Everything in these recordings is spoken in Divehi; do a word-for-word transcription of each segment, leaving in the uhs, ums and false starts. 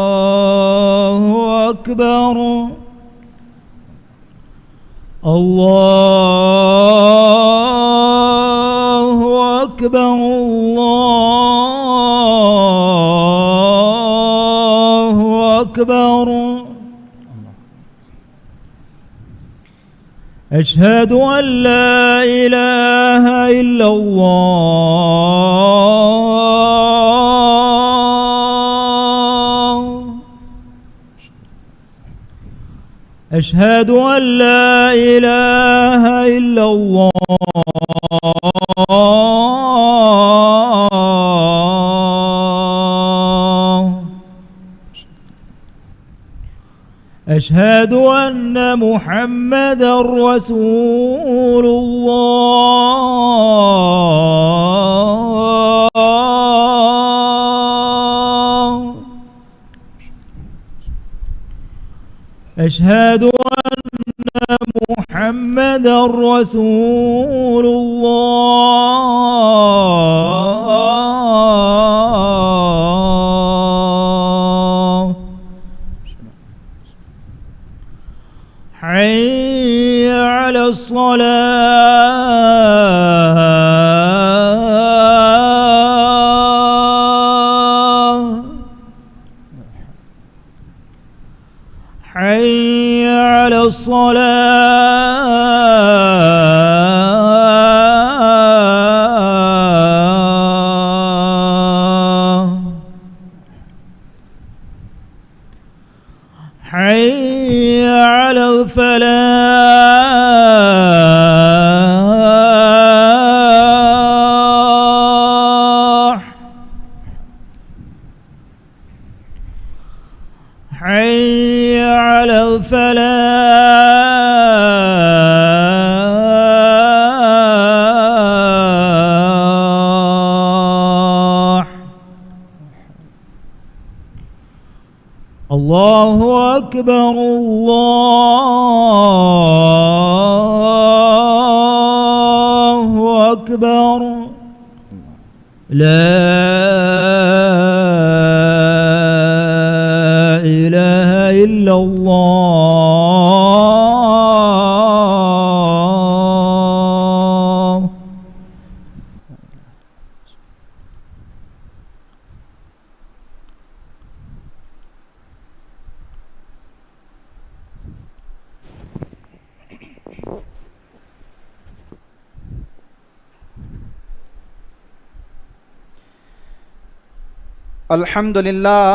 الله أكبر. الله أكبر. الله أكبر. أشهد أن لا إله إلا الله. أشهد أن لا إله إلا الله. أشهد أن محمدا رسول الله. أشهد أن محمدا رسول الله. حي على الصلاة. حي على الصلاة. حي على الفلاح. حي على الفلاح. الله أكبر، الله أكبر. لا إله إلا الله. الحمد لله.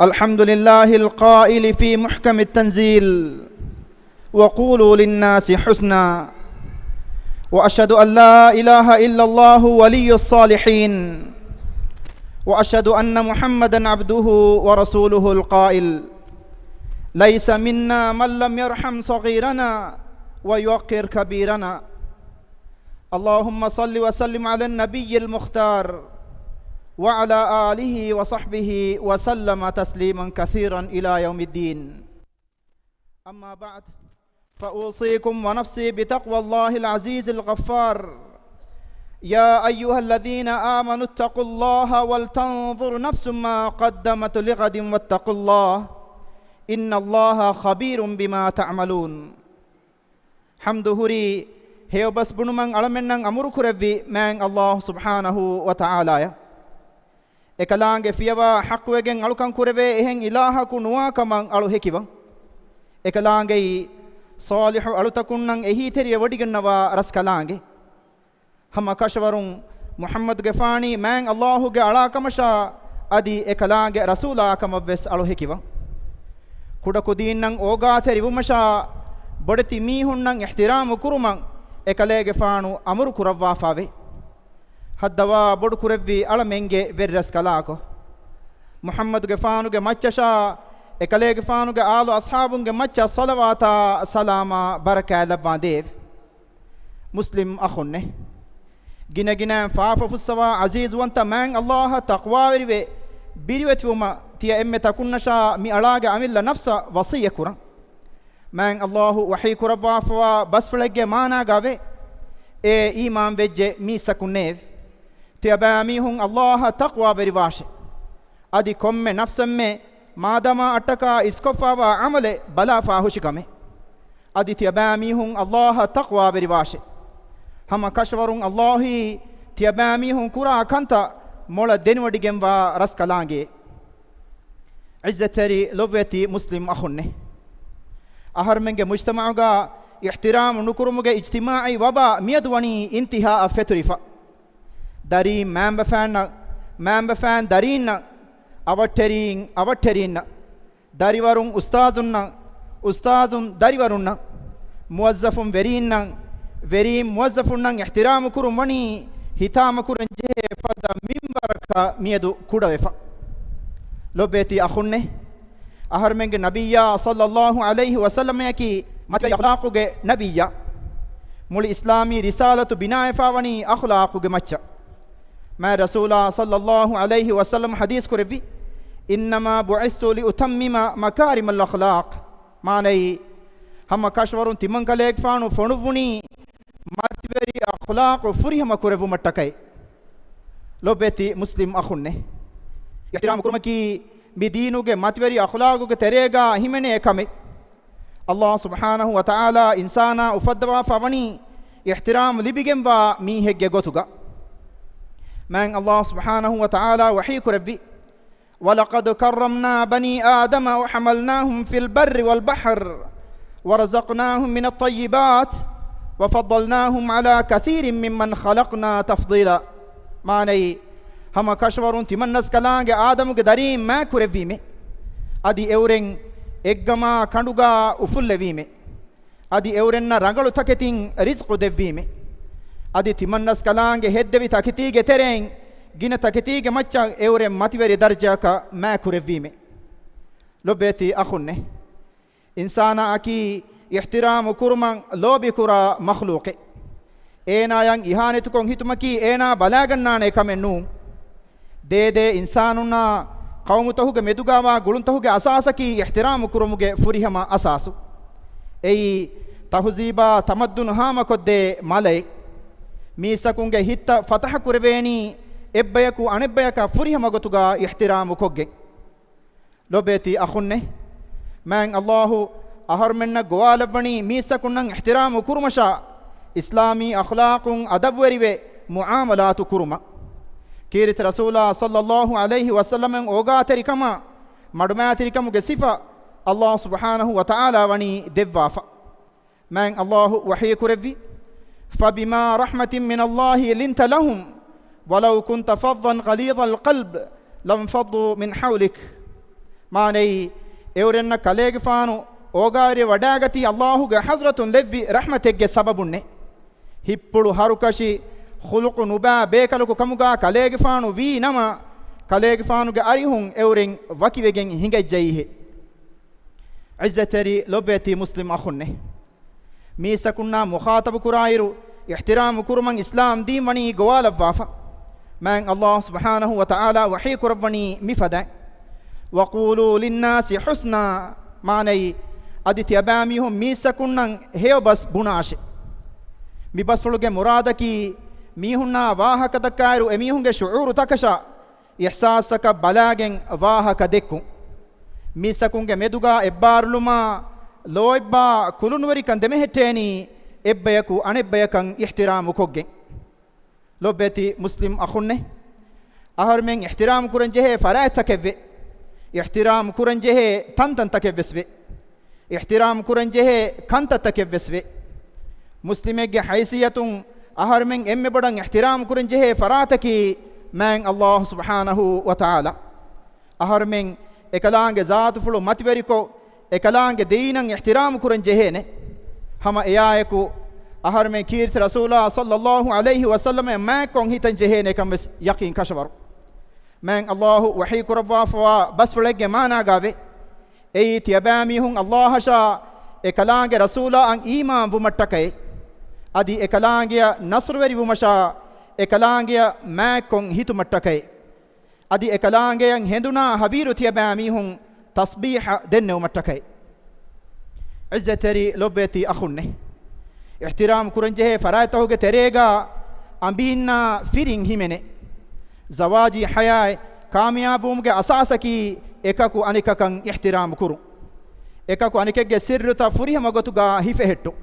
الحمد لله القائل في محكم التنزيل: وقولوا للناس حسنا. وأشهد أن لا إله إلا الله ولي الصالحين. وأشهد أن محمدا عبده ورسوله القائل: ليس منا من لم يرحم صغيرنا ويوقر كبيرنا. اللهم صل وسلم على النبي المختار وعلى آله وصحبه وسلم تسليما كثيرا إلى يوم الدين. أما بعد، فأوصيكم ونفسي بتقوى الله العزيز الغفار. يا أيها الذين آمنوا اتقوا الله ولتنظر نفس ما قدمت لغد واتقوا الله إن الله خبير بما تعملون. ޙަމްދު ހުރީ ހެޔޮބަސް ބުނުމަށް އަޅަމެންނަށް އަމުރު ކުރެއްވި މާތް ﷲ ސުބްޙާނަހޫ ވަތަޢާލާއަށް. އެކަލާނގެ ފިޔަވާ ޙައްޤުވެގެން އަޅުކަން ކުރެވޭ އެހެން އިލާހަކު ނުވާ ކަމަށް އަޅު ހެކިވަން. އެކަލާނގެއީ ޞާލިޙު އަޅުތަކުންނަށް އެހީތެރިވެވޮޑިގަންނަވާ ރަސްކަލާނގެ. ހަމަ ކަށަވަރުން މުޙައްމަދުގެފާނީ މާތް ﷲގެ އަޅާކަމަށާ އަދި އެކަލާނގެ ރަސޫލާކަމަށްވެސް އަޅު ހެކިވަން. ކުޑަކުދީންނަށް އޯގާތެރިވުމަށާ ބޮޑެތި މީހުންނަށް އިޙްތިރާމު ކުރުމަށް އެކަލޭގެފާނު އަމުރު ކުރައްވާފާވޭ. ހައްދަވާ ބޮޑު ކުރެއްވި އަޅަމެންގެ ވެރިރަސްކަލާކޮ، މުޙައްމަދުގެފާނުގެ މައްޗަށާ އެކަލޭގެފާނުގެ އާލު އަޞްޙާބުންގެ މައްޗަށް ޞަލަވާތާ ސަލާމާ ބަރަކާތް ލައްވާނދޭވެ. މުސްލިމް އަޚުންނޭ! ގިނަގިނައިން ފާފަ ފުއްސަވާ ޢަޒީޒުވަންތަ މާތް ﷲއަށް ތަޤްވާވެރިވެ، ބިރުވެތިވުމަށް ތިޔަ އެންމެ ތަކުންނަށާ މި އަޅާގެ އަމިއްލަ ނަފްސަށް ވަޞިއްޔަތް ކުރަން. މާތް ﷲ ވަޙީ ކުރައްވާފަވާ ބަސްފުޅެއްގެ މާނާގައިވޭ، އޭ އީމާންވެއްޖެ މީސްތަކުންނޭވެ! ތިޔަބައިމީހުން ﷲއަށް ތަޤްވާވެރިވާށޭ. އަދި ކޮންމެ ނަފްސެއްމެ މާދަމާއަށްޓަކާ އިސްކޮށްފާވާ ޢަމަލެއް ބަލާފާހުށިކަމެއް. އަދި ތިޔަބައިމީހުން ﷲ އަށް ތަޤްވާވެރިވާށެ. ހަމަ ކަށަވަރުން ﷲ އީ ތިޔަބައިމީހުން ކުރާ ކަންތައް މޮޅަށް ދެނެވޮޑިގެންވާ ރަސްކަލާނގެއެއް. ޢިއްޒަތްތެރި ލޮބުވެތި މުސްލިމް އަޚުންނޭ! އަހަރުމެންގެ މުޖްތަމަޢުގަ އިޙްތިރާމް ނުކުރުމުގެ އިޖްތިމާޢީ ވަބާ މިއަދު ވަނީ އިންތިހާއަށް ފެތުރިފަ. ދަރީން މައިންބަފައިންނަށް، މައިންބަފައިން ދަރީންނަށް، އަވަށްޓެރީން އަވަށްޓެރީންނަށް، ދަރިވަރުން އުސްތާޛުންނަށް، އުސްތާޛުން ދަރިވަރުންނަށް، މުވައްޒަފުން ވެރީންނަށް، ވެރީން މުވައްޒަފުންނަށް އިޙްތިރާމް ކުރުން ވަނީ ހިތާމަކުރަން ޖެހޭ ފަދަ މިންވަރަކަށް މިއަދު ކުޑަވެފަ. ލޮބުވެތި އަޚުންނޭ! އަހަރުމެންގެ ނަބިއްޔާ ޞައްލައްލާހު ޢަލައިހި ވަސައްލަމައަކީ މަތިވެރި އަޚްލާޤުގެ ނަބިއްޔާ. މުޅި އިސްލާމީ ރިސާލަތު ބިނާވެފާވަނީ އަޚްލާޤުގެ މައްޗަށް. މާތް ރަސޫލާ ޞައްލައްލާހު ޢަލައިހި ވަސައްލަމަ ޙަދީޘް ކުރެއްވި، "إنما بعثت لأتمم مكارم الأخلاق." މާނައީ، ހަމަ ކަށަވަރުން ތިމަން ކަލޭގެފާނު ފޮނުއްވުނީ މަތިވެރި އަޚްލާޤު ފުރިހަމަ ކުރެއްވުމަށްޓަކައި. ލޮބުވެތި މުސްލިމް އަޚުންނޭ! އިޙްތިރާމް ކުރުމަކީ މި ދީނުގެ މަތިވެރި އަޚްލާޤުގެ ތެރޭގަ ހިމެނޭ ކަމެއް. ﷲ ސުބްޙާނަހު ވަތަޢާލާ އިންސާނާ އުފައްދަވާފަ ވަނީ އިޙްތިރާމް ލިބިގެންވާ މީހެއްގެ ގޮތުގަ. މާތް ﷲ ސުބްޙާނަހު ވަތަޢާލާ ވަޙީ ކުރެއްވި، "ولقد كرمنا بني آدم وحملناهم في البر والبحر ورزقناهم من الطيبات وفضلناهم على كثير ممن خلقنا تفضيلا." މާނައީ، ހަމަ ކަށަވަރުން ތިމަން ރަސްކަލާނގެ އާދަމުގެ ދަރީން މާތް ކުރެއްވީމޭ. އަދި އެއުރެން އެއްގަމާ ކަނޑުގަ އުފުއްލެވީމޭ. އަދި އެއުރެންނަށް ރަނގަޅު ތަކެތިން ރިޒްޤު ދެއްވީމޭ. އަދި ތިމަން ރަސްކަލާނގެ ހެއްދެވި ތަކެތީގެ ތެރެއިން ގިނަ ތަކެތީގެ މައްޗަށް އެއުރެން މަތިވެރި ދަރަޖައަކަށް މާތް ކުރެއްވީމޭ. ލޮބުވެތި އަޚުންނޭ! އިންސާނާއަކީ އިޙްތިރާމު ކުރުމަށް ލޯބިކުރާ މަޚްލޫޤެއް. އޭނާޔަށް އިހާނެތިކޮށް ހިތުމަކީ އޭނާ ބަލާގަންނާނޭ ކަމެއް ނޫން. ދޭދޭ އިންސާނުންނާ ޤައުމުތަކުގެ މެދުގަވާ ގުޅުންތަކުގެ އަސާސަކީ އިޙްތިރާމު ކުރުމުގެ ފުރިހަމަ އަސާސު. އެއީ ތަހުޒީބާ ތަމައްދުނު ހާމަކޮށްދޭ މަލައެއް. މީސްތަކުންގެ ހިތްތައް ފަތަޙަ ކުރެވޭނީ އެއްބަޔަކު އަނެއްބަޔަކަށް ފުރިހަމަ ގޮތުގަ އިޙްތިރާމު ކޮށްގެން. ލޮބުވެތި އަޚުންނޭ! މާތް ﷲ އަހަރުމެންނަށް ގޮވާލައްވަނީ މީސްތަކުންނަށް އިޙްތިރާމު ކުރުމަށާ، އިސްލާމީ އަޚްލާޤުން އަދަބުވެރިވެ މުޢާމަލާތު ކުރުމަށް. ކީރިތި ރަސޫލާ ޞައްލައްލާހު ޢަލައިހި ވަސައްލަމަށް އޯގާތެރިކަމާ، މަޑުމައިތިރިކަމުގެ ސިފަ ﷲ ސުބްޙާނަހު ވަތަޢާލާ ވަނީ ދެއްވާފަ. މާތް ﷲ ވަޙީ ކުރެއްވި، "فبما رحمة من الله لنت لهم ولو كنت فظا غليظ القلب لانفضوا من حولك." މާނައީ، އެއުރެންނަށް ކަލޭގެފާނު އޯގާވެރިވެ ވަޑާގަތީ ﷲ ގެ ޙަޟްރަތުން ލެއްވި ރަޙްމަތެއްގެ ސަބަބުންނޭ. ހިތްޕުޅު ހަރުކަށި، ޚުލުޤު ނުބައި ބޭކަލަކު ކަމުގަ ކަލޭގެފާނު ވީ ނަމަ، ކަލޭގެފާނުގެ އަރިހުން އެއުރެން ވަކިވެގެން ހިނގައްޖައީހޭ. ޢިއްޒަތްތެރި ލޮބުވެތި މުސްލިމް އަޚުންނޭ! މީސްތަކުންނާ މުޚާޠަބު ކުރާއިރު، އިޙްތިރާމު ކުރުމަށް އިސްލާމް ދީން ވަނީ ގޮވާލައްވާފަ. މާތް ﷲ ސުބްޙާނަހު ވަތަޢާލާ ވަޙީ ކުރައްވަނީ މިފަދައިން، "وقولوا للناس حسنا." މާނައީ، އަދި ތިޔަބައިމީހުން މީސްތަކުންނަށް ހެޔޮ ބަސް ބުނާށެ. މި ބަސްފުޅުގެ މުރާދަކީ، މީހުންނާ ވާހަކަ ދައްކާއިރު އެމީހުންގެ ޝުޢޫރުތަކަށާ އިޙްސާސްތަކަށް ބަލާގެން ވާހަކަ ދެއްކުން. މީސްތަކުންގެ މެދުގަ އެއްބާރުލުމާ، ލޯތްބާ ކުލުނުވެރިކަން ދެމެހެއްޓޭނީ އެއްބަޔަކު އަނެއްބަޔަކަށް އިޙްތިރާމު ކޮށްގެން. ލޮބުވެތި މުސްލިމް އަޚުންނޭ! އަހަރުމެން އިޙްތިރާމް ކުރަން ޖެހޭ ފަރާތްތަކެއްވޭ. އިޙްތިރާމް ކުރަން ޖެހޭ ތަންތަންތަކެއްވެސް ވޭ. އިޙްތިރާމް ކުރަން ޖެހޭ ކަންތައްތަކެއްވެސް ވޭ. މުސްލިމެއްގެ ހައިސިއްޔަތުން އަހަރުމެން އެންމެ ބޮޑަށް އިޙްތިރާމް ކުރަން ޖެހޭ ފަރާތަކީ މާތް ﷲ ސުބްޙާނަހު ވަތަޢާލާ. އަހަރުމެން އެކަލާނގެ ޒާތުފުޅު މަތިވެރިކޮށް، އެކަލާނގެ ދީނަށް އިޙްތިރާމް ކުރަން ޖެހޭނެ. ހަމަ އެއާއެކު، އަހަރުމެން ކީރިތި ރަސޫލާ ޞައްލައްލާހު ޢަލައިހި ވަސައްލަމަށް މާތްކޮށް ހިތަން ޖެހޭނެ ކަން ވެސް ޔަޤީން ކަށަވަރު. މާތް ﷲ ވަޙީ ކުރައްވާފަވާ ބަސްފުޅެއްގެ މާނާގައި ވޭ. އެއީ ތިޔަބައިމީހުން ﷲ އަށާ އެކަލާނގެ ރަސޫލާއަށް އީމާން ވުމަށްޓަކައި، އަދި އެކަލާނގެއަށް ނަޞްރުވެރި ވުމަށާ އެކަލާނގެއަށް މާތްކޮށް ހިތުމަށްޓަކައި، އަދި އެކަލާނގެއަށް ހެނދުނާ ހަވީރު ތިޔަބައިމީހުން ތަސްބީޙަ ދެންނެވުމަށްޓަކައި. ޢިއްޒަތްތެރި ލޮބުވެތި އަޚުންނޭ! އިޙްތިރާމް ކުރަންޖެހޭ ފަރާތްތަކުގެ ތެރޭގަ އަނބީންނާ ފިރިން ހިމެނޭ. ޒަވާޖީ ޙަޔާތް ކާމިޔާބުވުމުގެ އަސާސަކީ އެކަކު އަނެކަކަށް އިޙްތިރާމު ކުރުން. އެކަކު އަނެކެއްގެ ސިއްރުތައް ފުރިހަމަ ގޮތުގަ ހިފެހެއްޓުން.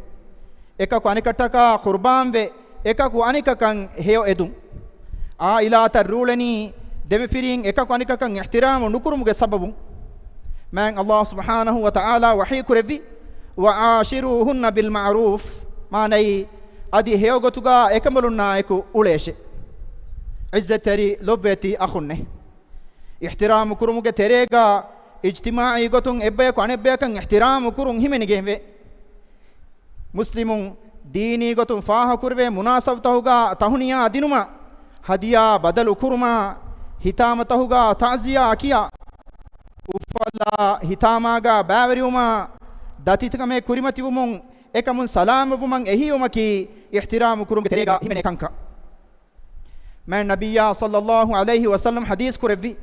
އެކަކު އަނެކަށްޓަކާ ޤުރްބާންވެ، އެކަކު އަނެކަކަށް ހެޔޮ އެދުން. ޢާއިލާތައް ރޫޅެނީ ދެމަފިރިން އެކަކު އަނެކަކަށް އިޙްތިރާމު ނުކުރުމުގެ ސަބަބުން. މާތް ﷲ ސުބްޙާނަހޫ ވަތަޢާލާ ވަޙީ ކުރެއްވި، "وعاشروهن بالمعروف"، މާނައީ، އަދި ހެޔޮގޮތުގަ އެކަނބަލުންނާއެކު އުޅޭށެ. ޢިއްޒަތްތެރި ލޮބުވެތި އަޚުންނޭ! އިޙްތިރާމު ކުރުމުގެ ތެރޭގަ އިޖްތިމާޢީ ގޮތުން އެއްބަޔަކު އަނެއްބަޔަކަށް އިޙްތިރާމު ކުރުން ހިމެނިގެންވޭ. މުސްލިމުން ދީނީ ގޮތުން ފާހަގަކުރެވޭ މުނާސަބަތަކުގަ ތަހުނިޔާ ދިނުމާ، ހަދިޔާ ބަދަލު ކުރުމާ، ހިތާމަތަކުގަ ތަޢުޒިޔާ ކިޔާ، އުފަލާ ހިތާމާގަ ބައިވެރިވުމާ، ދަތިކަމެއް ކުރިމަތިވުމުން އެކަމުން ސަލާމަތްވުމަށް އެހީވުމަކީ އިޙްތިރާމު ކުރުމުގެ ތެރޭގަ ހިމެނޭ ކަންކަން. މާތް ނަބިއްޔާ ޞައްލައްލާހު ޢަލައިހި ވަސައްލަމް ޙަދީޘް ކުރެއްވި،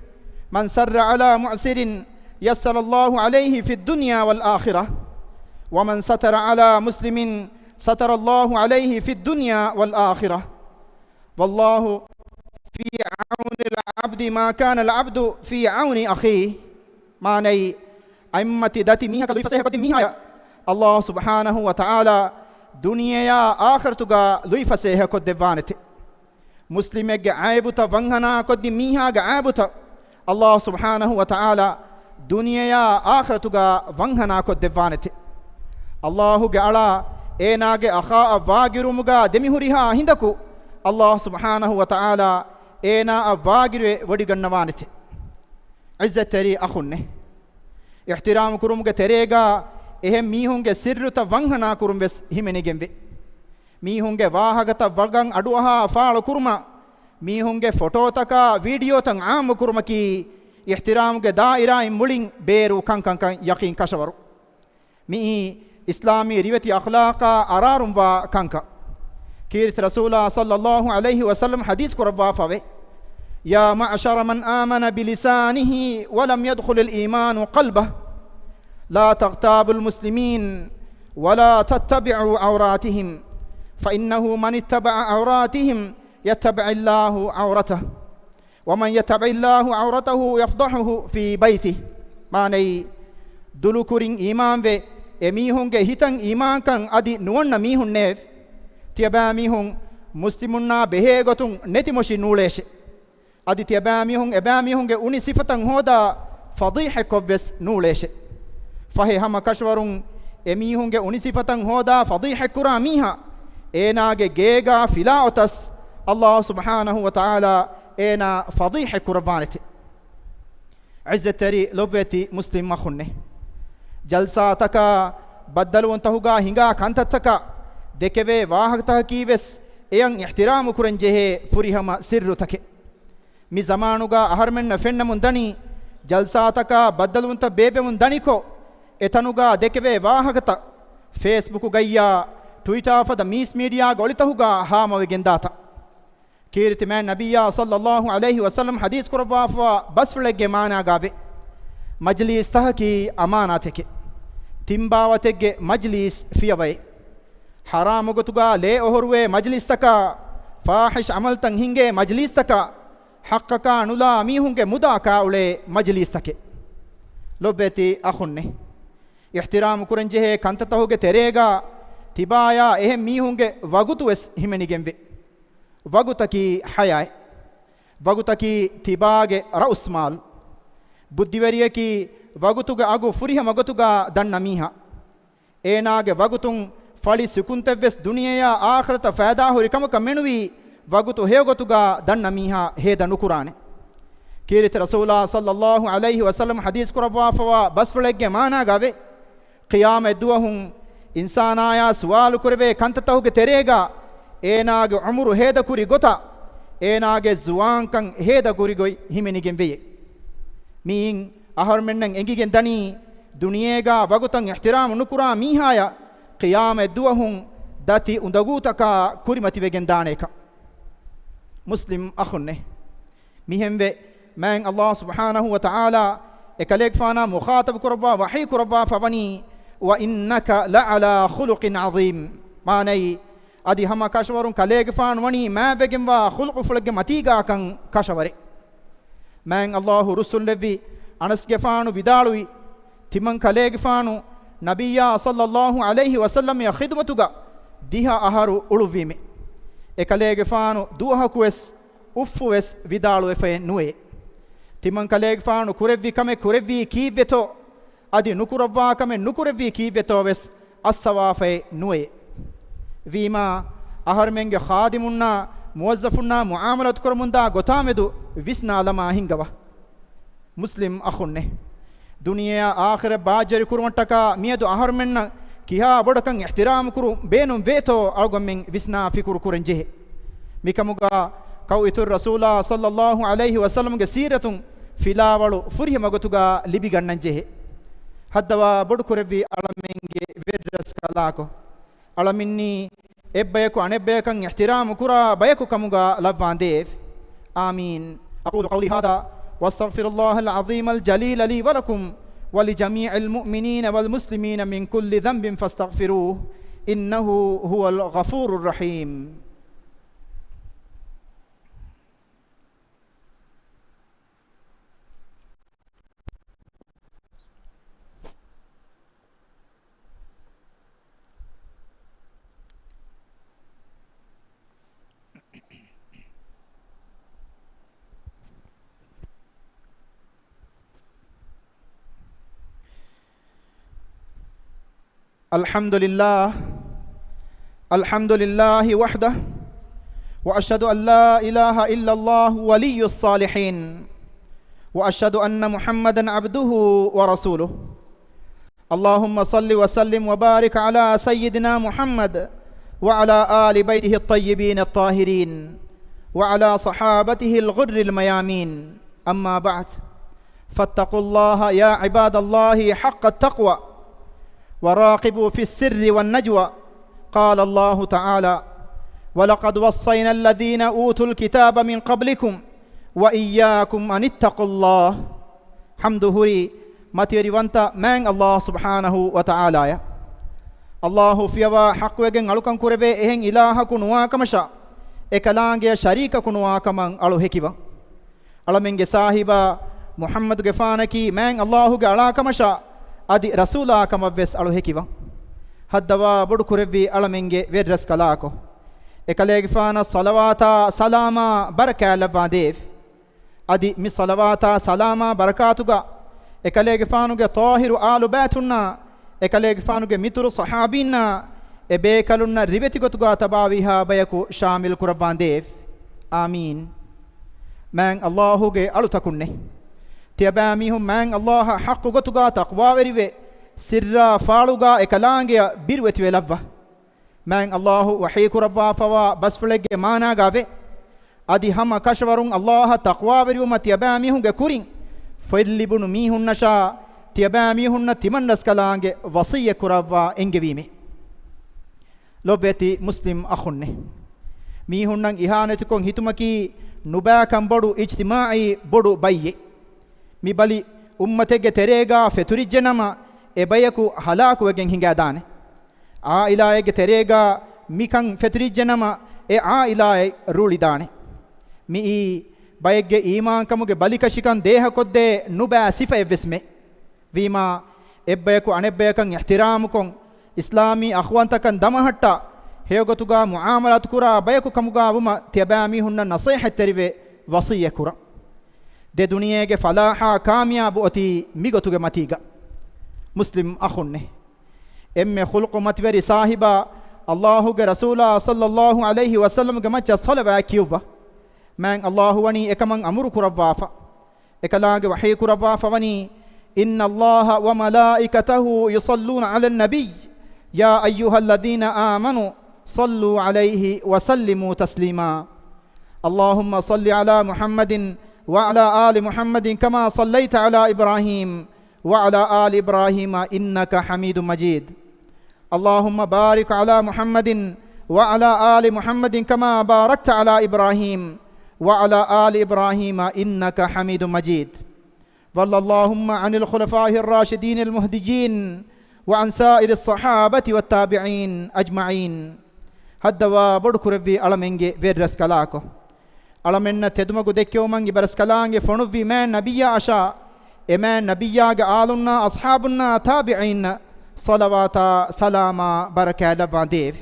"من سر على معسر يسر الله عليه في الدنيا والآخرة، ومن ستر على مسلم ستر الله عليه في الدنيا والآخرة، والله في عون العبد ما كان العبد في عون أخيه." މާނައީ، އަތްމަތި ދަތި މީހަކަށް ލުއިފަސޭހަކޮށްދިން މީހާޔަށް ﷲ ސުބްޙާނަހޫ ވަތަޢާލާ ދުނިޔެޔާ އާޚިރަތުގަ ލުއިފަސޭހަކޮށްދެއްވާނެތެ. މުސްލިމެއްގެ ޢައިބުތައް ވަންހަނާކޮށްދިން މީހާގެ ޢައިބުތައް ﷲ ސުބްޙާނަހޫ ވަތަޢާލާ ދުނިޔެޔާ އާޚިރަތުގަ ވަންހަނާކޮށްދެއްވާނެތެ. ﷲގެ އަޅާ އޭނާގެ އަޚާއަށް ވާގިރުވުމުގަ ދެމިހުރިހާ ހިނދަކު ﷲ ސުބްޙާނަހޫ ވަތަޢާލާ އޭނާއަށް ވާގިރުވެ ވޮޑިގަންނަވާނެތެ. ޢިއްޒަތްތެރި އަޚުންނޭ! އިޙްތިރާމު ކުރުމުގެ ތެރޭގަ އެހެން މީހުންގެ ސިއްރުތައް ވަންހަނާ ކުރުން ވެސް ހިމެނިގެންވޭ. މީހުންގެ ވާހަކަތައް ވަގަށް އަޑުއަހާ ފާޅު ކުރުމާ، މީހުންގެ ފޮޓޯތަކާ ވީޑިއޯތައް ޢާއްމު ކުރުމަކީ އިޙްތިރާމުގެ ދާއިރާއިން މުޅިން ބޭރު ކަންކަންކަން ޔަޤީން ކަށަވަރު. މިއީ އިސްލާމީ ރިވެތި އަޚްލާޤާ އަރާރުންވާ ކަންކަން. ކީރިތި ރަސޫލާ ޞައްލައްލާހު ޢަލައިހި ވަސައްލަމް ޙަދީޘް ކުރައްވާފަވޭ، "يا معشر من آمن بلسانه ولم يدخل الإيمان قلبه، لا تغتابوا المسلمين ولا تتبعوا عوراتهم، فإنه من اتبع عوراتهم يتبع الله عورته، ومن يتبع الله عورته يفضحه في بيته." މާނައީ، ދުލުކުރިން އީމާންވެ، އެމީހުންގެ ހިތަށް އީމާންކަން އަދި ނުވަންނަ މީހުންނޭވެ! ތިޔަބައިމީހުން މުސްލިމުންނާ ބެހޭގޮތުން ނެތިމޮށި ނޫޅޭށެ. އަދި ތިޔަބައިމީހުން އެބައިމީހުންގެ އުނި ސިފަތައް ހޯދާ ފަޟީޙަތްކޮށްވެސް ނޫޅޭށެ. ފަހެ ހަމަ ކަށަވަރުން އެމީހުންގެ އުނި ސިފަތައް ހޯދާ ފަޟީޙަތްކުރާ މީހާ، އޭނާގެ ގޭގާ ފިލާވަތަސް ﷲ ސުބްޙާނަހޫ ވަތަޢާލާ އޭނާ ފަޟީޙަތްކުރައްވާނެތެ. ޢިއްޒަތްތެރި ލޮބުވެތި މުސްލިމް އަޚުންނޭ! ޖަލްސާތަކާ، ބައްދަލުވުންތަކުގާ ހިނގާ ކަންތައްތަކާ، ދެކެވޭ ވާހަކަތަކަކީ ވެސް އެޔަށް އިޙްތިރާމު ކުރަން ޖެހޭ ފުރިހަމަ ސިއްރުތަކެއް. މި ޒަމާނުގާ އަހަރުމެންނަށް ފެންނަމުން ދަނީ، ޖަލްސާތަކާ ބައްދަލުވުންތައް ބޭއްވެމުން ދަނިކޮށް، އެތަނުގާ ދެކެވޭ ވާހަކަތައް ފޭސްބުކުގައްޔާ ޓުވިޓާ ފަދަ މީސް މީޑިއާގެ އޮޅިތަކުގާ ހާމަވެގެންދާތަން. ކީރިތި މާތް ނަބިއްޔާ ޞައްލައްލާހު ޢަލައިހި ވަސައްލަމް ޙަދީޘް ކުރައްވާފަވާ ބަސްފުޅެއްގެ މާނާގާވޭ، މަޖިލީސްތަކަކީ އަމާނާތެކެ. ތިން ބާވަތެއްގެ މަޖިލީސް ފިޔަވައެއް. ޙަރާމު ގޮތުގާ ލޭ އޮހޮރުވޭ މަޖިލީސްތަކާ، ފާޙިޝް ޢަމަލުތައް ހިނގޭ މަޖިލީސްތަކާ، ޙައްޤަކާ ނުލާ މީހުންގެ މުދާ ކާއުޅޭ މަޖިލީސްތަކެއް. ލޮބުވެތި އަޚުންނޭ! އިޙްތިރާމު ކުރަންޖެހޭ ކަންތައްތަކުގެ ތެރޭގާ ތިބާޔާ އެހެން މީހުންގެ ވަގުތު ވެސް ހިމެނިގެންވޭ. ވަގުތަކީ ޙަޔާތް. ވަގުތަކީ ތިބާގެ ރައުސްމާލު. ބުއްދިވެރިޔަކީ ވަގުތުގެ އަގު ފުރިހަމަ ގޮތުގާ ދަންނަ މީހާ. އޭނާގެ ވަގުތުން ފަޅި ސިކުންތެއްވެސް ދުނިޔެޔާ އާޚިރަތަށް ފައިދާހުރި ކަމަކަށް މެނުވީ، ވަގުތު ހެޔޮގޮތުގާ ދަންނަ މީހާ ހޭދަ ނުކުރާނެ. ކީރިތި ރަސޫލާ ޞައްލައްލާހު ޢަލައިހި ވަސައްލަމް ޙަދީޘް ކުރައްވާފަވާ ބަސްފުޅެއްގެ މާނާގާވޭ، ޤިޔާމަތް ދުވަހުން އިންސާނާޔާ ސުވާލު ކުރެވޭ ކަންތައްތަކުގެ ތެރޭގާ، އޭނާގެ ޢުމުރު ހޭދަކުރި ގޮތާ، އޭނާގެ ޒުވާންކަން ހޭދަކުރި ގޮތް ހިމެނިގެން ވެޔޭ. މިއިން އަހަރުމެންނަށް އެނގިގެން ދަނީ، ދުނިޔޭގާ ވަގުތަށް އިޙްތިރާމު ނުކުރާ މީހާޔަށް ޤިޔާމަތް ދުވަހުން ދަތި އުނދަގޫތަކާ ކުރިމަތިވެގެން ދާނޭކަން. މުސްލިމް އަޚުންނޭ! މިހެންވެ، މާތް ﷲ ސުބްޙާނަހޫ ވަތަޢާލާ އެކަލޭގެފާނާ މުޚާޠަބު ކުރައްވާ ވަޙީ ކުރައްވާފަ ވަނީ، "وإنك لعلى خلق عظيم." މާނައީ، އަދި ހަމަ ކަށަވަރުން ކަލޭގެފާނު ވަނީ މާތްވެގެންވާ ޚުލްޤުފުޅެއްގެ މަތީގާކަން ކަށަވަރެއް. މާތް ﷲ ރުއްސުންލެއްވި އަނަސްގެފާނު ވިދާޅުވި، ތިމަން ކަލޭގެފާނު ނަބިއްޔާ ޞައްލައްލާހު ޢަލައިހި ވަސައްލަމް އަށް ޚިދުމަތުގަ ދިހަ އަހަރު އުޅުއްވީމެ. އެކަލޭގެފާނު ދުވަހަކުވެސް އުފްފުވެސް ވިދާޅުވެފައެއް ނުވޭ. ތިމަން ކަލޭގެފާނު ކުރެއްވި ކަމެއް ކުރެއްވީ ކީއްވެތޯ؟ އަދި ނުކުރައްވާ ކަމެއް ނުކުރެއްވީ ކީއްވެތޯ ވެސް އައްސަވާފައެއް ނުވޭ. ވީމާ، އަހަރުމެންގެ ޚާދިމުންނާ މުވައްޒަފުންނާ މުޢާމަލާތު ކުރަމުންދާ ގޮތާމެދު ވިސްނާލަމާ ހިންގަވަ. މުސްލިމް އަޚުންނޭ! ދުނިޔެއާ އާޚިރަތް ބާއްޖަވެރި ކުރުމަށްޓަކާ މިއަދު އަހަރުމެންނަށް ކިހާ ބޮޑަކަށް އިޙްތިރާމް ކުރުން ބޭނުން ވޭތޯ އަޅުގަނޑުމެން ވިސްނާ ފިކުރު ކުރަން ޖެހޭ. މިކަމުގަ ކައު އިތުރު ރަސޫލާ ޞައްލައްލާހު ޢަލައިހި ވަސައްލަމްގެ ސީރަތުން ފިލާވަޅު ފުރިހަމަ ގޮތުގަ ލިބިގަންނަން ޖެހޭ. ހައްދަވާ ބޮޑު ކުރެއްވި އަޅަމެންގެ ވެރިރަސްކަލާކޮ! އަޅަމެންނީ އެއްބަޔަކު އަނެއްބަޔަކަށް އިޙްތިރާމު ކުރާ ބަޔަކު ކަމުގަ ލައްވާނދޭވެ. آمين. أقول قولي هذا وأستغفر الله العظيم الجليل لي ولكم ولجميع المؤمنين والمسلمين من كل ذنب فاستغفروه إنه هو الغفور الرحيم. الحمد لله. الحمد لله وحده. وأشهد أن لا إله إلا الله ولي الصالحين. وأشهد أن محمدا عبده ورسوله. اللهم صل وسلم وبارك على سيدنا محمد وعلى آل بيته الطيبين الطاهرين وعلى صحابته الغر الميامين. أما بعد، فاتقوا الله يا عباد الله حق التقوى، وراقبوا في السر والنجوى. قال الله تعالى: ولقد وصينا الذين أوتوا الكتاب من قبلكم وإياكم أن اتقوا الله. ޙަމްދު ހުރީ މަތިވެރިވަންތަ މާތް ﷲ ސުބްޙާނަހޫ ވަތަޢާލާއަށް. ﷲ ފިޔަވާ ޙައްޤުވެގެން އަޅުކަން ކުރެވޭ އެހެން އިލާހަކު ނުވާކަމަށާ، އެކަލާނގެއަށް ޝަރީކަކު ނުވާކަމަށް އަޅު ހެކިވަން. އަޅަމެންގެ ސާހިބާ މުޙައްމަދުގެފާނަކީ މާތް ﷲގެ އަޅާކަމަށާ އަދި ރަސޫލާކަމަށްވެސް އަޅު ހެކިވަން. ހައްދަވާ ބޮޑު ކުރެއްވި އަޅަމެންގެ ވެރިރަސްކަލާކޮ! އެކަލޭގެފާނަށް ޞަލަވާތާ ސަލާމާ ބަރަކާތް ލައްވާނދޭވެ. އަދި މި ޞަލަވާތާ ސަލާމާ ބަރަކާތުގަ އެކަލޭގެފާނުގެ ޠާހިރު އާލު ބައިތުންނާ، އެކަލޭގެފާނުގެ މިތުރު ޞަޙާބީންނާ، އެ ބޭކަލުންނަށް ރިވެތި ގޮތުގަ ތަބާވީހާ ބަޔަކު ޝާމިލް ކުރައްވާނދޭވެ. އާމީން. މާތް ﷲގެ އަޅުތަކުންނޭ! ތިޔަބައިމީހުން މާތް ﷲއަށް ޙައްޤު ގޮތުގަ ތަޤްވާވެރިވެ، ސިއްރާ ފާޅުގަ އެކަލާނގެއަށް ބިރުވެތިވެ ލައްވާ. މާތް ﷲ ވަޙީކުރައްވާފަވާ ބަސްފުޅެއްގެ މާނާގައިވޭ، އަދި ހަމަ ކަށަވަރުން ﷲއަށް ތަޤްވާވެރިވުމަށް ތިޔަބައިމީހުންގެ ކުރިން ފޮތްލިބުނު މީހުންނަށާ، ތިޔަބައިމީހުންނަށް ތިމަންރަސްކަލާނގެ ވަޞިއްޔަތް ކުރައްވާ އެންގެވީމޭ. ލޮބުވެތި މުސްލިމް އަޚުންނޭ! މީހުންނަށް އިހާނެތިކޮށް ހިތުމަކީ ނުބައިކަން ބޮޑު އިޖްތިމާޢީ ބޮޑު ބައްޔެއް. މި ބަލި އުއްމަތެއްގެ ތެރޭގަ ފެތުރިއްޖެ ނަމަ، އެ ބަޔަކު ހަލާކުވެގެން ހިނގާދާނެ. ޢާއިލާއެއްގެ ތެރޭގަ މިކަން ފެތުރިއްޖެ ނަމަ، އެ ޢާއިލާއެއް ރޫޅިދާނެ. މިއީ ބައެއްގެ އީމާންކަމުގެ ބަލިކަށިކަން ދޭހަކޮށްދޭ ނުބައި ސިފައެއްވެސްމެ. ވީމާ، އެއްބަޔަކު އަނެއްބަޔަކަށް އިޙްތިރާމުކޮށް، އިސްލާމީ އަޚުވަންތަކަން ދަމަހައްޓާ، ހެޔޮގޮތުގަ މުޢާމަލާތު ކުރާ ބަޔަކު ކަމުގަ ވުމަށް ތިޔަބައިމީހުންނަށް ނަޞޭޙަތްތެރިވެ ވަޞިއްޔަތް ކުރަން. ދެ ދުނިޔޭގެ ފަލާޙާ ކާމިޔާބު އޮތީ މިގޮތުގެ މަތީގަ. މުސްލިމް އަޚުންނޭ! އެންމެ ޚުލްޤު މަތިވެރި ސާހިބާ، ﷲގެ ރަސޫލާ ޞައްލައްލާހު ޢަލައިހި ވަސައްލަމްގެ މައްޗަށް ޞަލަވާތް ކިޔުއްވާ. މާތް ﷲ ވަނީ އެކަމަށް އަމުރު ކުރައްވާފަ. އެކަލާނގެ ވަޙީ ކުރައްވާފަވަނީ، إن الله وملائكته يصلون على النبي يا أيها الذين آمنوا صلوا عليه وسلموا تسليما. اللهم صل على محمد وعلى آل محمد كما صليت على إبراهيم وعلى آل إبراهيم إنك حميد مجيد. اللهم بارك على محمد وعلى آل محمد كما باركت على إبراهيم وعلى آل إبراهيم إنك حميد مجيد. وارض اللهم عن الخلفاء الراشدين المهديين وعن سائر الصحابة والتابعين أجمعين. ހައްދަވާ ބޮޑު ކުރެއްވި އަޅަމެންގެ ވެރިރަސްކަލާކޮ! އަޅަމެންނަށް ތެދުމަގު ދެއްކެވުމަށް އިބަރަސްކަލާނގެ ފޮނުއްވި މާތް ނަބިއްޔާ އަށާ، އެ މާތް ނަބިއްޔާގެ އާލުންނާ އަޞްޙާބުންނާ ތާބިޢީންނަށް ޞަލަވާތާ ސަލާމާ ބަރަކާތް ލައްވާނދޭވެ.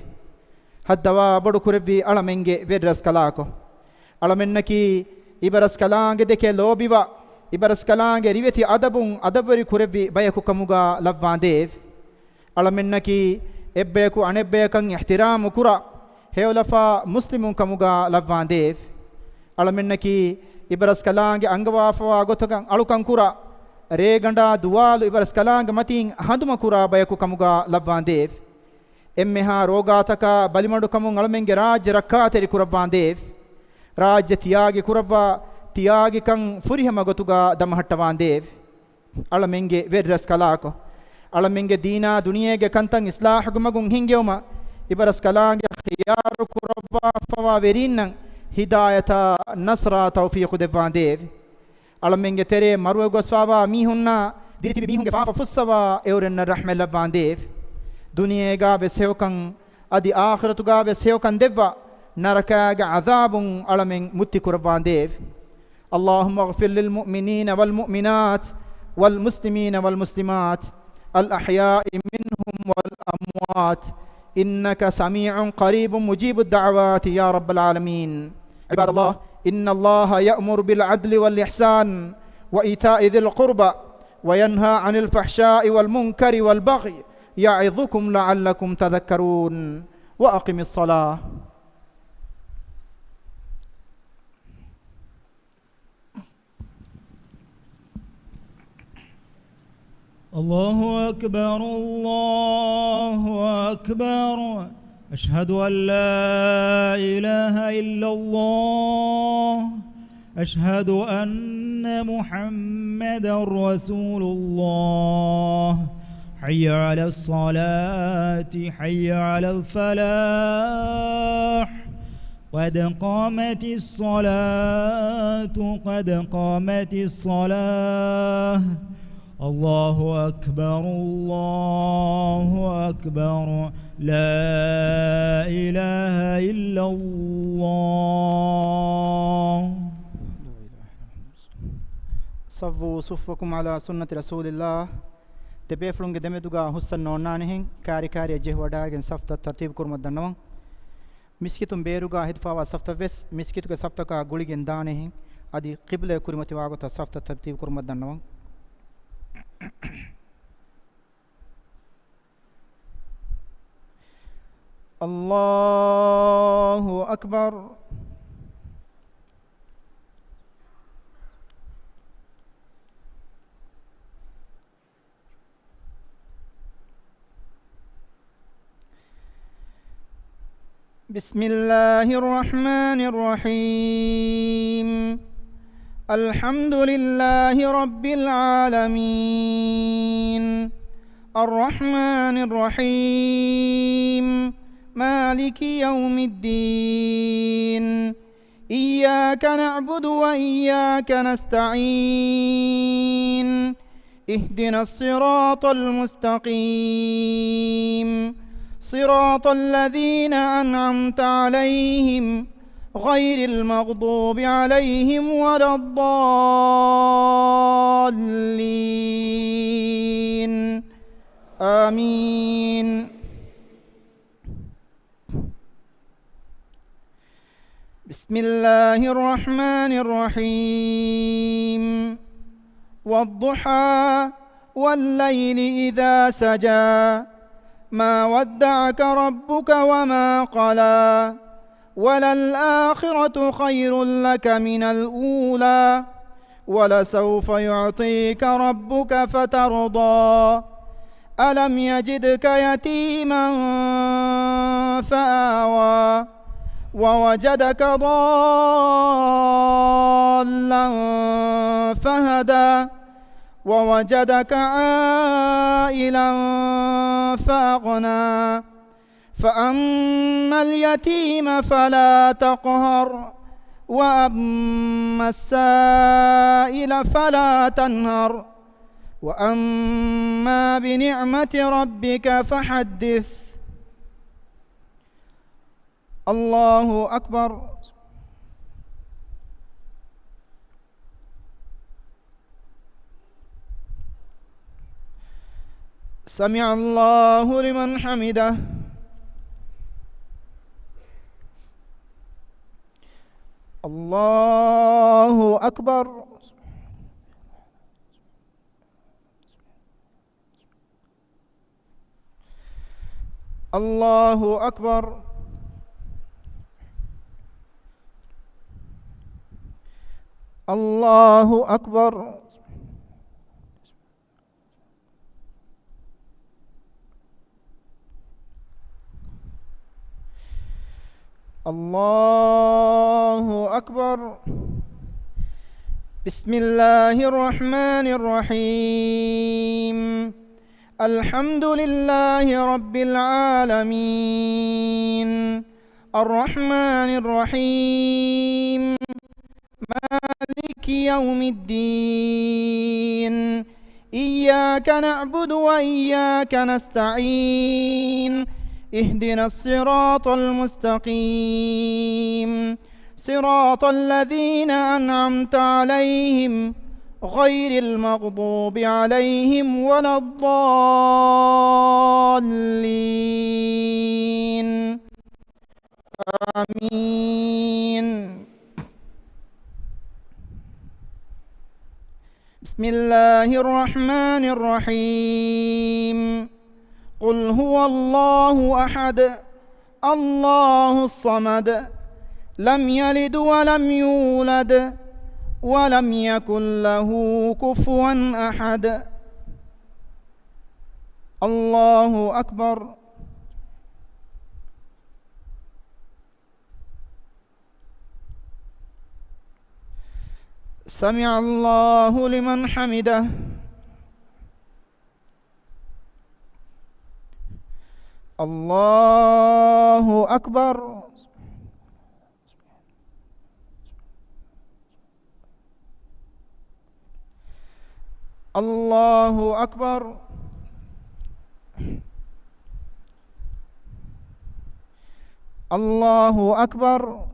ހައްދަވާ ބޮޑު ކުރެއްވި އަޅަމެންގެ ވެރިރަސްކަލާކޮ. އަޅަމެންނަކީ އިބަރަސްކަލާނގެ ދެކެ ލޯބިވާ، އިބަރަސްކަލާނގެ ރިވެތި އަދަބުން އަދަބުވެރި ކުރެއްވި ބަޔަކު ކަމުގާ ލައްވާނދޭވެ. އަޅަމެންނަކީ އެއްބަޔަކު އަނެއްބަޔަކަށް އިޙްތިރާމު ކުރާ، ހެޔޮލަފާ މުސްލިމުން ކަމުގާ ލައްވާނދޭވެ. އަޅަމެންނަކީ އިބަރަސްކަލާނގެ އަންގަވާފަވާ ގޮތަކަށް އަޅުކަން ކުރާ، ރޭގަނޑާ ދުވާލު އިބަރަސްކަލާނގެ މަތީން ހަނދުމަ ކުރާ ބަޔަކު ކަމުގާ ލައްވާނދޭވެ. އެންމެހާ ރޯގާތަކާ ބަލިމަޑުކަމުން އަޅަމެންގެ ރާއްޖެ ރައްކާތެރި ކުރައްވާނދޭވެ. ރާއްޖެ ތިޔާގި ކުރައްވާ، ތިޔާގިކަން ފުރިހަމަ ގޮތުގާ ދަމަހައްޓަވާނދޭވެ. އަޅަމެންގެ ވެރިރަސްކަލާކޮ، އަޅަމެންގެ ދީނާ ދުނިޔޭގެ ކަންތައް އިޞްލާޙުގެ މަގުން ހިންގެވުމަށް އިބަރަސްކަލާނގެ ޚިޔާރު ކުރައްވާފަވާ ވެރީންނަށް ހިދާޔަތާ ނަޞްރާ ތައުފީޤު ދެއްވާނދޭވެ. އަޅަމެންގެ ތެރޭ މަރުވެ ގޮސްފާވާ މީހުންނާ ދިރިތިބި މީހުންގެ ފާފަ ފުއްސަވާ އެއުރެންނަށް ރަޙްމަތް ލައްވާނދޭވެ. ދުނިޔޭގާ ވެސް ހެޔޮކަން، އަދި އާޚިރަތުގާ ވެސް ހެޔޮކަން ދެއްވާ، ނަރަކާގެ ޢަޛާބުން އަޅަމެން މުއްތި ކުރައްވާނދޭވެ. اللهم اغفر للمؤمنين والمؤمنات والمسلمين والمسلمات الأحياء منهم والأموات إنك سميع قريب مجيب الدعوات يا رب العالمين. عباد الله، إن الله يأمر بالعدل والإحسان وإيتاء ذي القربى وينهى عن الفحشاء والمنكر والبغي يعظكم لعلكم تذكرون. وأقم الصلاة. الله أكبر، الله أكبر. أشهد أن لا إله إلا الله. أشهد أن محمدا رسول الله. حي على الصلاة، حي على الفلاح. قد قامت الصلاة، قد قامت الصلاة. الله أكبر، الله أكبر. لا إله إلا الله. صفوا صفوفكم على سنة رسول الله. ދެބޭފުޅުންގެ ދެމެދުގާ ހުސްއަންނަ އޮންނާނެހެން، ކާރިކާރިއަށް ޖެހިވަޑައިގެން ސަފްތައް ތަރްތީބު ކުރުމަށް ދަންނަވަން. މިސްކިތުން ބޭރުގާ ހިފާވާ ސަފްތައް ވެސް މިސްކިތުގެ ސަފްތަކާ ގުޅިގެން ދާނެހެން، އަދި ޤިބްލަޔަށް ކުރިމަތިވާ ގޮތަށް ސަފްތައް ތަރްތީބު ކުރުމަށް ދަންނަވަން. الله أكبر. بسم الله الرحمن الرحيم. الحمد لله رب العالمين. الرحمن الرحيم. مالك يوم الدين. إياك نعبد وإياك نستعين. اهدنا الصراط المستقيم. صراط الذين أنعمت عليهم غير المغضوب عليهم ولا الضالين. آمين. بسم الله الرحمن الرحيم. والضحى والليل إذا سجى. ما ودعك ربك وما قلى. وللآخرة خير لك من الأولى. ولسوف يعطيك ربك فترضى. ألم يجدك يتيما فآوى. ووجدك ضالا فهدى. ووجدك عائلا فأغنى. فأما اليتيم فلا تقهر، وأما السائل فلا تنهر، وأما بنعمة ربك فحدث. الله أكبر. سمع الله لمن حمده. الله أكبر. الله أكبر. الله أكبر. الله أكبر. بسم الله الرحمن الرحيم. الحمد لله رب العالمين. الرحمن الرحيم. مالك يوم الدين. إياك نعبد وإياك نستعين. اهدنا الصراط المستقيم. صراط الذين أنعمت عليهم غير المغضوب عليهم ولا الضالين. آمين. بسم الله الرحمن الرحيم. قل هو الله أحد، الله الصمد، لم يلد ولم يولد، ولم يكن له كفوا أحد. الله أكبر. سمع الله لمن حمده. الله أكبر. الله أكبر. الله أكبر.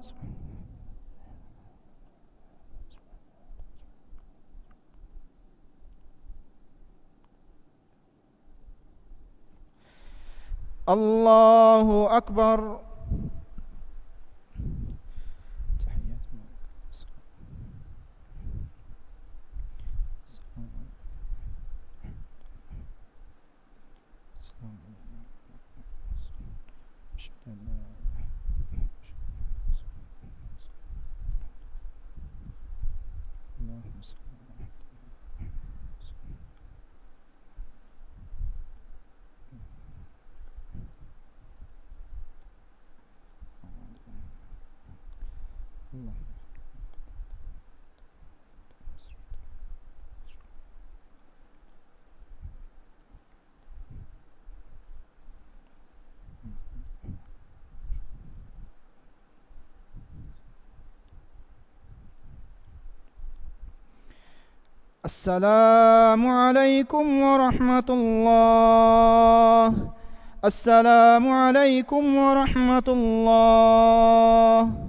الله أكبر. السلام عليكم ورحمة الله. السلام عليكم ورحمة الله.